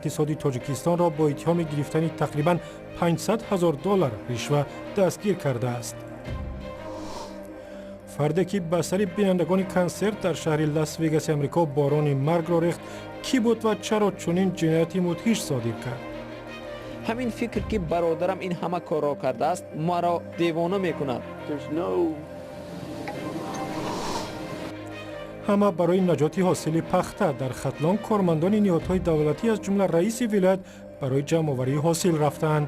Иқтисоди Тоҷикистонро бо иттиҳоми гирифтани тақрибан 500 ҳазор доллар ришва дастгир кардааст. Фарде, ки ба сари бинандагони консерт дар шаҳри Лас Вегаси Амрико борони маргро рехт, кӣ буд ва чаро чунин ҷинояти мудҳиш содир кард? Ҳамин фикр, ки бародарам ин ҳама корро кардааст, маро девона мекунад. Ҳама барои наҷоти ҳосили пахта. Дар Хатлон кормандони ниҳодҳои давлатӣ, аз ҷумла раиси вилоят, барои ҷамъоварии ҳосил рафтаанд.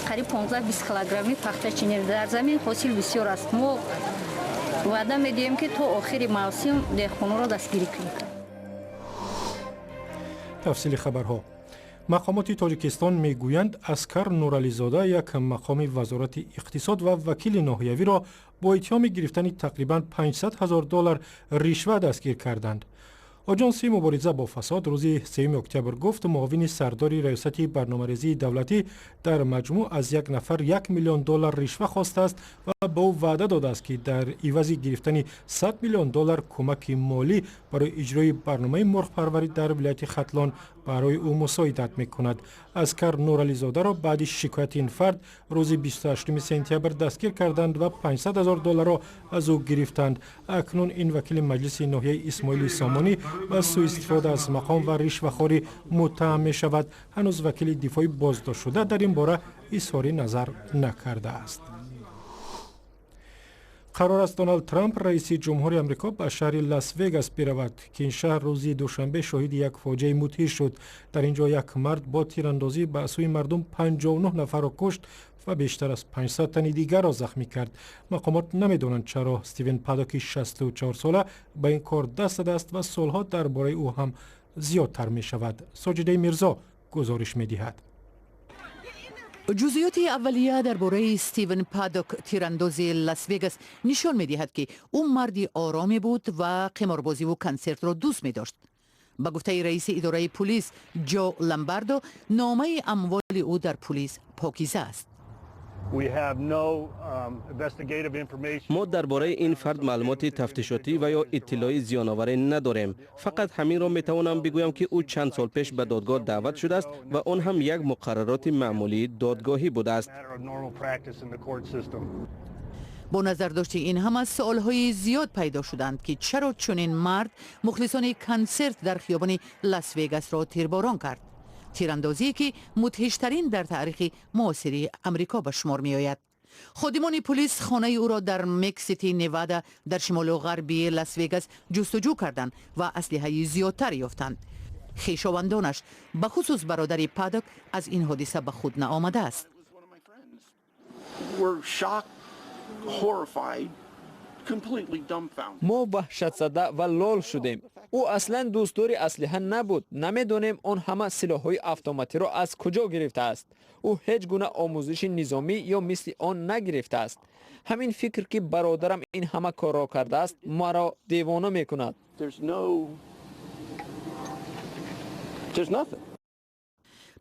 Қариб 15-20 килограмми пахта чинем. Дар замин ҳосил бисёр аст. Мо ваъда медиҳем, ки то охири мавсим деҳқонро дастгирӣ кунем. Тафсили хабарҳо. Мақомоти Тоҷикистон мегӯянд, Аскар Нурализода, як мақоми Вазорати иқтисод ва вакили ноҳиявиро бо иттиҳоми гирифтани тақрибан 500 ҳазор доллар ришва дастгир карданд. Оҷонсии мубориза бо фасод рӯзи 3 октябр гуфт, муовини сардори Раёсати барномарезии давлатӣ дар маҷмӯъ аз як нафар 1 миллион доллар ришва хостааст ва ба ӯ ваъда додааст, ки дар ивази гирифтани 100 миллион доллар кӯмаки молӣ барои иҷрои барномаи мурғпарварӣ дар вилояти Хатлон барои ӯ мусоидат мекунад. Аскар Нурализодаро баъди шикояти ин фард рӯзи 28 сентябр дастгир карданд ва 500 ҳазор долларро аз ӯ гирифтанд. Акнун ин вакили маҷлиси ноҳияи Исмоили Сомонӣ ба сӯистифода аз мақом ва ришвахорӣ муттаҳам мешавад. Ҳанӯз вакили дифои боздоштшуда дар ин бора изҳори назар накардааст. Қарор аст Доналд Трамп, раиси ҷумҳури Амрико, ба шаҳри Лас Вегас биравад, ки ин шаҳр рӯзи душанбе шоҳиди як фоҷиаи мудҳиш шуд. Дар ин ҷо як мард бо тирандозӣ ба сӯи мардум 59 нафарро кушт ва бештар аз 500 тани дигарро захмӣ кард. Мақомот намедонанд, чаро Стивен Падоки 64сола ба ин кор даст задааст ва суолҳо дар бораи ӯ ҳам зиёдтар мешавад. Соҷидаи Мирзо гузориш медиҳад. Ҷузъиёти аввалия дар бораи Стивен Падок, тирандози Лас-Вегас, нишон медиҳад, ки ӯ марди ороме буд ва қиморбозиву консертро дӯст медошт. Ба гуфтаи раиси идораи пулис Ҷо Ламбардо, номаи амволи ӯ дар пулис покиза аст. Мо дар бораи ин фард маълумоти тафтишотӣ ва ё иттилои зиёноваре надорем. Фақат ҳаминро метавонам бигӯям, ки ӯ чанд сол пеш ба додгоҳ даъват шудааст ва он ҳам як муқаррароти маъмулии додгоҳӣ будааст. Бо назардошти ин ҳама, суолҳои зиёд пайдо шуданд, ки чаро чунин мард мухлисони консерт дар хиёбони Лас-Вегасро тирборон кард, тирандозие ки мудҳиштарин дар таърихи муосири Амрико ба шумор меояд. Ходимони пулис хонаи ӯро дар Мексити, Невада, дар шимолу ғарби Лас-Вегас ҷустуҷӯ карданд ва аслиҳаи зиёдтар ёфтанд. Хешовандонаш, бахусус бародари Падок, аз ин ҳодиса ба худ наомадааст. We're shocked, horrified, completely dumbfounded. Мо ваҳшатзада ва лол шудем. Ӯ аслан дӯстдори аслиҳа набуд. Намедонем, он ҳама силоҳҳои автоматиро аз куҷо гирифтааст. Ӯ ҳеҷ гуна омӯзиши низомӣ ё мисли он нагирифтааст. Ҳамин фикр, ки бародарам ин ҳама корро кардааст, маро девона мекунад. There's nothing.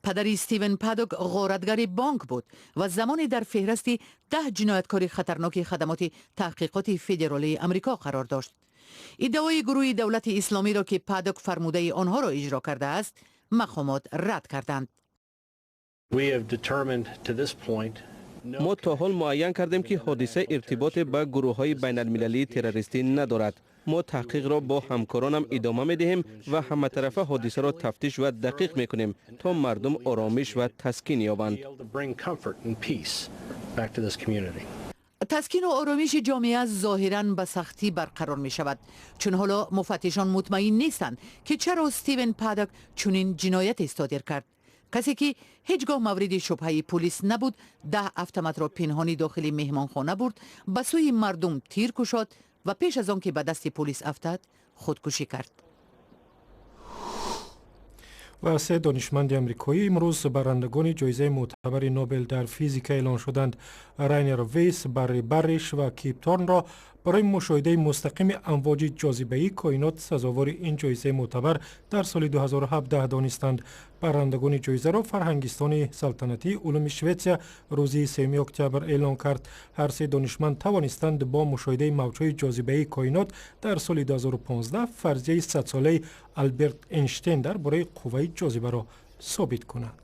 Падари Стивен Падок ғоратгари бонк буд ва замоне дар феҳрасти 10 ҷинояткори хатарноки Хадамоти таҳқиқоти федералии Амрико қарор дошт. Иддаои гурӯҳи Давлати Исломиро, ки Падок фармудаи онҳоро иҷро кардааст, мақомот рад карданд. We have determined to this point Мо то ҳол муайян кардем, ки ҳодиса иртиботе ба гурӯҳҳои байналмилалии террористӣ надорад. Мо таҳқиқро бо ҳамкоронам идома медиҳем ва ҳаматарафа ҳодисаро тафтиш ва дақиқ мекунем, то мардум оромиш ва таскин ёбанд. be able to bring comfort and peace back to this community. Таскину оромиши ҷомеа зоҳиран ба сахтӣ барқарор мешавад, чун ҳоло муфаттишон мутмаин нестанд, ки чаро Стивен Падок чунин ҷинояте содир кард. Касе ки ҳеҷ гоҳ мавриди шубҳаи пулис набуд, 10 автоматро пинҳонӣ дохили меҳмонхона бурд, ба сӯи мардум тир кушод ва пеш аз он ки ба дасти пулис афтад, худкушӣ кард. Ва се донишманди амрикоӣ имрӯз барандагони ҷоизаи мӯътабари Нобел дар физика эълон шуданд. Райнер Вейс, Барри Барриш ва Кип Торнро барои мушоҳидаи мустақими амвоҷи ҷозибаии коинот сазовори ин ҷоизаи мӯътабар дар соли 2017 донистанд. Барандагони ҷоизаро Фарҳангистони салтанатии улуми Шветсия рӯзи 3 октябр эълон кард. Ҳар се донишманд тавонистанд бо мушоҳидаи мавҷҳои ҷозибаии коинот дар соли 2015 фарзияи садсолаи Алберт Эйнштейн дар бораи қувваи ҷозибаро Собит кунанд.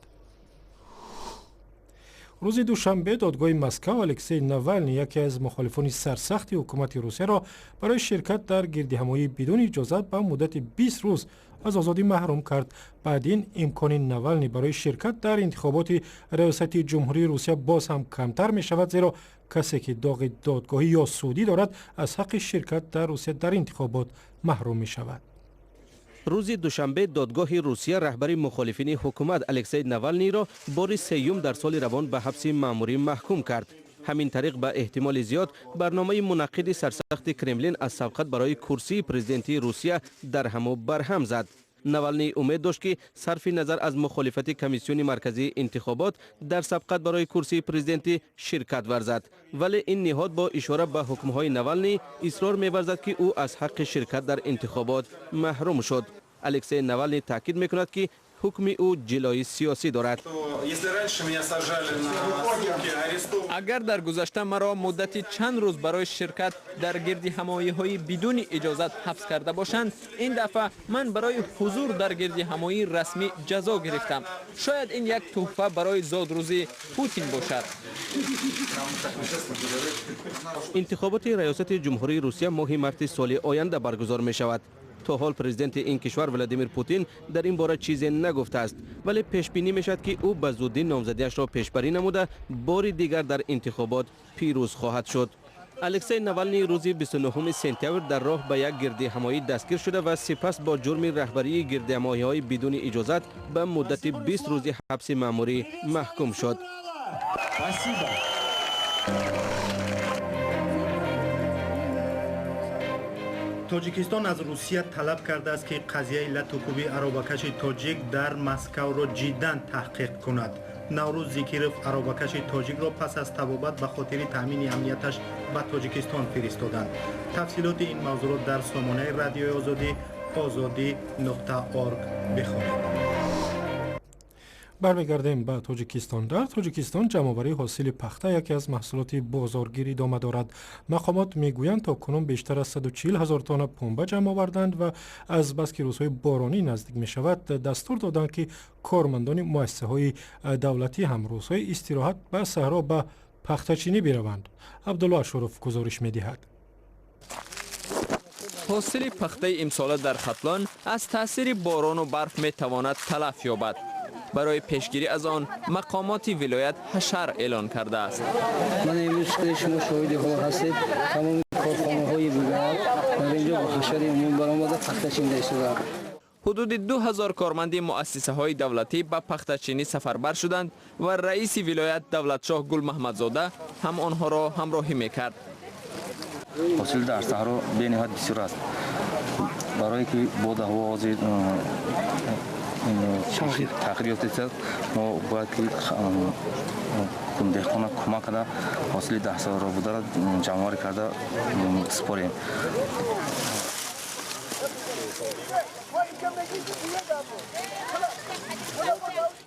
Рӯзи душанбе додгоҳи Москав Алексей Навални, яке аз мухолифони сарсахти ҳукумати Русияро, барои ширкат дар гирдиҳамоӣ бидуни иҷозат ба муддати 20 рӯз аз озодӣ маҳрум кард. Баъд ин имкони Навални барои ширкат дар интихоботи риёсати ҷумҳурии Русия боз ҳам камтар мешавад, зеро касе ки доғи додгоҳӣ ё судӣ дорад, аз ҳаққи ширкат дар Русия дар интихобот маҳрум мешавад. Рӯзи душанбе додгоҳи Русия раҳбари мухолифини ҳукумат Алексей Навалниро бори сеюм дар соли равон ба ҳабси маъмурӣ маҳкум кард. Ҳамин тариқ, ба эҳтимоли зиёд, барномаи мунаққиди сарсахти Кремлин аз сабқат барои курсии президентии Русия дарҳаму барҳам зад. Навалний умед дошт, ки сарфи назар аз мухолифати Комиссиони марказии интихобот дар сабқат барои курсии президентӣ ширкат варзад, вале ин ниҳод бо ишора ба ҳукмҳои Навалний исрор меварзад, ки ӯ аз ҳаққи ширкат дар интихобот маҳрум шуд. Алексей Навалний таъкид мекунад, ки ҳукми ӯ ҷилои сиёсӣ дорад. Агар дар гузашта маро муддати чанд рӯз барои ширкат дар гирди ҳамоиҳои бидуни иҷозат ҳабс карда бошанд, ин дафъа ман барои ҳузур дар гирди ҳамоии расмӣ ҷазо гирифтам. Шояд ин як тӯҳфа барои зодрӯзи Путин бошад. Интихоботи раёсати ҷумҳурии Русия моҳи марти соли оянда баргузор мешавад. То ҳол президенти ин кишвар Владимир Путин дар ин бора чизе нагуфтааст, вале пешбинӣ мешавад, ки ӯ ба зудӣ номзадиашро пешбарӣ намуда, бори дигар дар интихобот пирӯз хоҳад шуд. Алексей Навалний рӯзи 29 сентябр дар роҳ ба як гирдиҳамоӣ дастгир шуда ва сипас бо ҷурми раҳбарии гирдиҳамоиҳои бидуни иҷозат ба муддати 20 рӯзи ҳабси маъмурӣ маҳкум шуд. Тоҷикистон аз Русия талаб кардааст, ки қазияи латукӯби аробакаши тоҷик дар Москавро ҷиддан таҳқиқ кунад. Наврӯз Зикиров, аробакаши тоҷикро, пас аз табобат ба хотири таъмини амнияташ ба Тоҷикистон фиристоданд. Тафсилоти ин мавзӯъро дар сомонаи Радиои Озодӣ озодӣ.org бихонед. Бармегардем ба Тоҷикистон. Дар Тоҷикистон ҷамъоварии ҳосили пахта, яке аз маҳсулоти бозоргир, идома дорад. Мақомот мегӯянд, то кунун бештар аз 140 ҳазор тонна пунба ҷамъ оварданд ва аз баски рӯзҳои боронӣ наздик мешавад, дастур доданд, ки кормандони муассисаҳои давлатӣ ҳам рӯзҳои истироҳат ба саҳро ба пахтачинӣ бираванд. Абдулло Ашуров гузориш медиҳад. Ҳосили пахтаи имсола дар Хатлон аз таъсири борону барф метавонад талаф ёбад. Барои пешгирӣ аз он мақомоти вилоят ҳашар эълон кардааст. Ман имрӯз, шумо шоҳиди ҳол ҳастед, тамоми корхонаҳои вилоят дар инҷо ба ҳашари умум баромада, пахта чинда истодаанд. Ҳудуди 2000 корманди муассисаҳои давлатӣ ба пахтачинӣ сафарбар шуданд ва раиси вилоят Давлатшоҳ Гулмаҳмадзода ҳам онҳоро ҳамроҳӣ мекард. Ҳосил дар саҳро бениҳоят бисёр аст, барое ки боду ҳаво ҳозир тағйир ёфтааст, мо бояд ки деҳқона кӯмак карда, ҳосили даҳсоларо бударо ҷамъоварӣ карда супорем.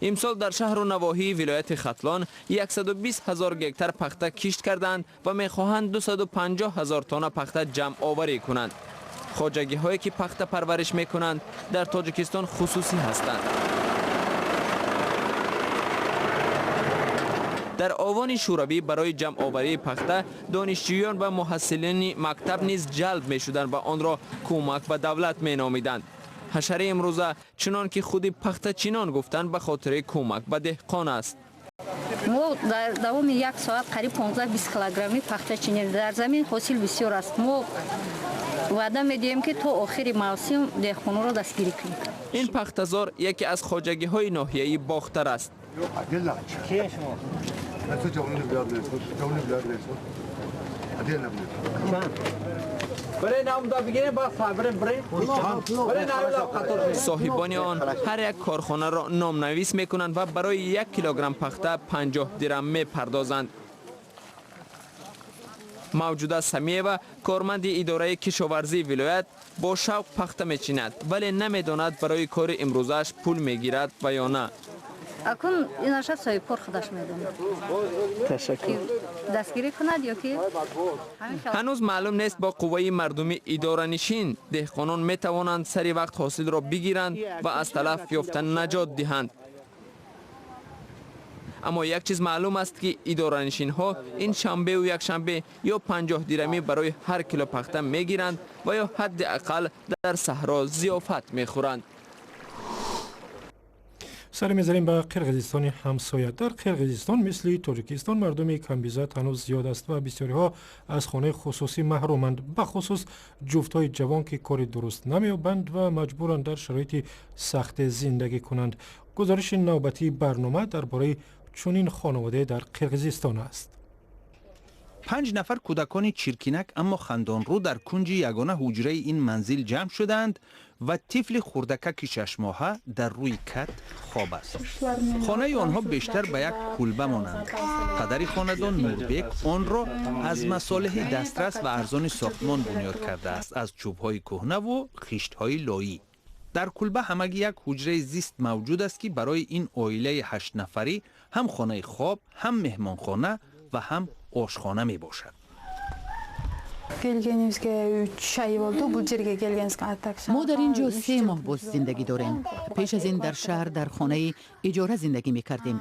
Имсол дар шаҳру навоҳии вилояти Хатлон 120 ҳазор гектар пахта кишт карданд ва мехоҳанд 250 ҳазор тонна пахта ҷамъоварӣ кунанд. Хоҷагиҳое ки пахта парвариш мекунанд, дар Тоҷикистон хусусӣ ҳастанд. Дар овони шӯравӣ барои ҷамъоварии пахта донишҷӯён ва муҳассилини мактаб низ ҷалб мешуданд ва онро кӯмак ба давлат меномиданд. Ҳашари имрӯза, чунон ки худи пахтачинон гуфтанд, ба хотири кӯмак ба деҳқон аст. Мо дар давоми як соат қариб 15-20 килограмми пахта чинем. Дар замин ҳосил бисёр аст. Мо ваъда медиҳем, ки то охири мавсим деҳқонро дастгирӣ кунем. Ин пахтазор яке аз хоҷагиҳои ноҳияи Бохтар аст. Соҳибони он ҳар як корхонаро номнавис мекунанд ва барои 1 килограмм пахта 50 дирам мепардозанд. Мавҷуда Самиева, корманди идораи кишоварзии вилоят, бо шавқ пахта мечинад, вале намедонад, барои кори имрӯзааш пул мегирад ва ё на. Акун инаша соҳибкор худаш медонад. Ташаккур. Дастгирӣ кунад ё ки Ҳанӯз маълум нест, бо қувваи мардуми идоранишин деҳқонон метавонанд сари вақт ҳосилро бигиранд ва аз талаф ёфта наҷот диҳанд. Аммо як чиз маълум аст, ки идоранишинҳо ин шанбеу якшанбе ё 50 дирамӣ барои ҳар кило пахта мегиранд ва ё ҳадди ақал дар саҳро зиёфат мехӯранд. Саре мезанем ба Қирғизистони ҳамсоя. Дар Қирғизистон, мисли Тоҷикистон, мардуми камбизоат ҳанӯз зиёд аст ва бисёриҳо аз хонаи хусусӣ маҳруманд, бахусус ҷуфтҳои ҷавон, ки кори дуруст намеёбанд ва маҷбуранд дар шароити сахте зиндагӣ кунанд. Гузориши навбатии барнома дар бораи чунин хонаводае дар Қирғизистон аст. Панҷ нафар кӯдакони чиркинак, аммо хандонрӯ дар кунҷи ягона ҳуҷраи ин манзил ҷамъ шудаанд ва тифли хурдакаки шашмоҳа дар рӯи кат хоб аст. Хонаи онҳо бештар ба як кулба монанд аст. Падари хонадон Нурбек онро аз масолеҳи дастрас ва арзони сохтмон бунёд кардааст, аз чӯбҳои кӯҳнаву хиштҳои лоӣ. Дар кулба ҳамагӣ як ҳуҷраи зист мавҷуд аст, ки барои ин оилаи ҳаштнафарӣ ҳам хонаи хоб, ҳам меҳмонхона ва ҳам ошхона мебошад. Келгенибизге 3 ай болду бул жерге келгенибизге, а так. Мо дар ин ҷо 3 моҳ боз зиндагӣ дорем. Пеш аз ин дар шаҳр дар хонаи иҷора зиндагӣ мекардем.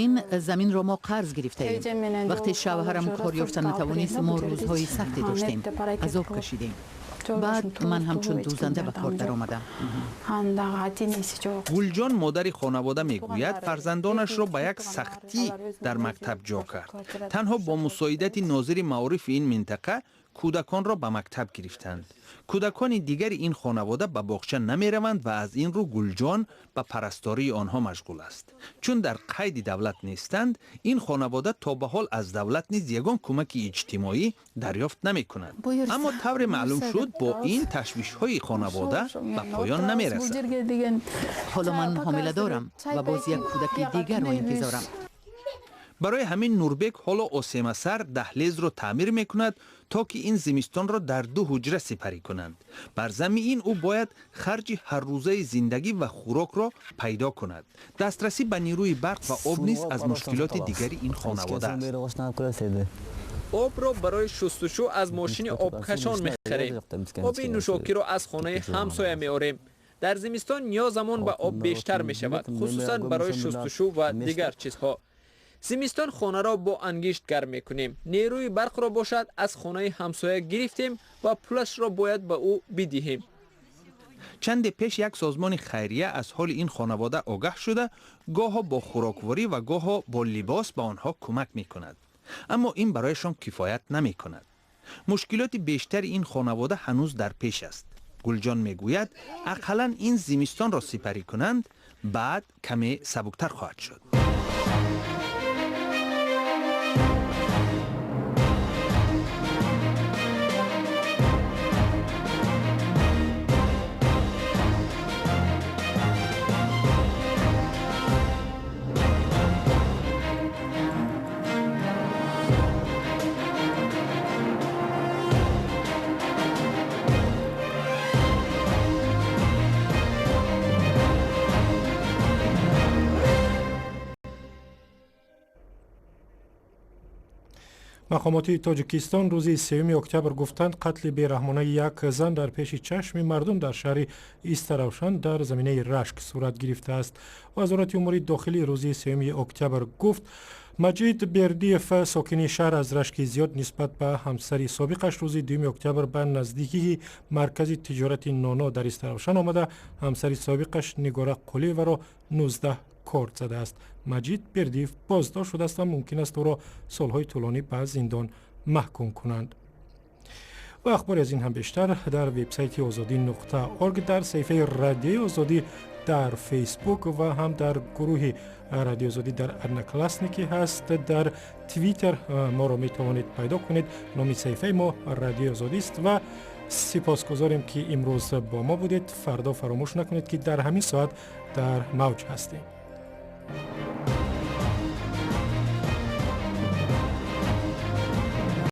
Ин заминро мо қарз гирифтаем. Вақте шавҳарам кор ёфта натавонист, мо рӯзҳои сахте доштем, азоб кашидем. Баъд ман ҳамчун дӯзанда ба кор даромадам. Анан дагы ата энеси жок. Гулҷон, модари хонавода, мегӯяд, фарзандонашро ба як сахтӣ дар мактаб ҷо кард. Танҳо бо мусоидати нозири маорифи ин минтақа кӯдаконро ба мактаб гирифтанд. Кӯдакони дигари ин хонавода ба боғча намераванд ва аз ин рӯ Гулҷон ба парастории онҳо машғул аст. Чун дар қайди давлат нестанд, ин хонавода то ба ҳол аз давлат низ ягон кӯмаки иҷтимоӣ дарёфт намекунад. Аммо тавре маълум шуд, бо ин ташвишҳои хонавода ба поён намерасад. Ҳоло ман ҳомила дорам ва боз як кӯдаки дигарро интизорам. Барои ҳамин Нурбек ҳоло осемасар даҳлезро таъмир мекунад, то ки ин зимистонро дар ду ҳуҷра сипарӣ кунанд. Бар замми ин ӯ бояд харҷи ҳаррӯзаи зиндагӣ ва хӯрокро пайдо кунад. Дастрасӣ ба нерӯи барқ ва об низ аз мушкилоти дигари ин хонавода аст. Обро барои шустушӯ аз мошини обкашон мехарем. Оби нӯшокиро аз хонаи ҳамсоя меорем. Дар зимистон ниёзамон ба об бештар мешавад, хусусан барои шустушӯ ва дигар чизҳо. Зимистон хонаро бо ангишт гарм мекунем. Нерӯи барқро бошад, аз хонаи ҳамсоя гирифтем ва пулашро бояд ба ӯ бидиҳем. Чанде пеш як созмони хайрия аз ҳоли ин хонавода огаҳ шуда, гоҳо бо хӯрокворӣ ва гоҳо бо либос ба онҳо кӯмак мекунад, аммо ин барояшон кифоят намекунад. Мушкилоти бештари ин хонавода ҳанӯз дар пеш аст. Гулҷон мегӯяд, ақаллан ин зимистонро сипарӣ кунанд, баъд каме сабуктар хоҳад шуд. Мақомоти Тоҷикистон рӯзи 3 октябр гуфтанд, қатли бераҳмонаи як зан дар пеши чашми мардум дар шаҳри Истаравшан дар заминаи рашк сурат гирифтааст. Вазорати умури дохилӣ рӯзи 3 октябр гуфт, Маҷид Бердиев, сокини шаҳр, аз рашки зиёд нисбат ба ҳамсари собиқаш рӯзи 2 октябр ба наздикии маркази тиҷорати Ноно дар Истаравшан омада, ҳамсари собиқаш Нигора Қулиеваро 19 корд задааст. Маҷид Бердиев боздошт шудааст ва мумкин аст ӯро солҳои тӯлонӣ ба зиндон маҳкум кунанд. Ва ахбори аз ин ҳам бештар дар вебсайти озодӣ.орг, дар саҳифаи Радиои Озодӣ дар Фейсбук ва ҳам дар гурӯҳи Радиои Озодӣ дар Одноклассники ҳаст. Дар Твиттер моро метавонед пайдо кунед, номи саҳифаи мо Радиои Озодист. Ва сипосгузорем, ки имрӯз бо мо будед. Фардо фаромӯш накунед, ки дар ҳамин соат дар мавҷ ҳастем.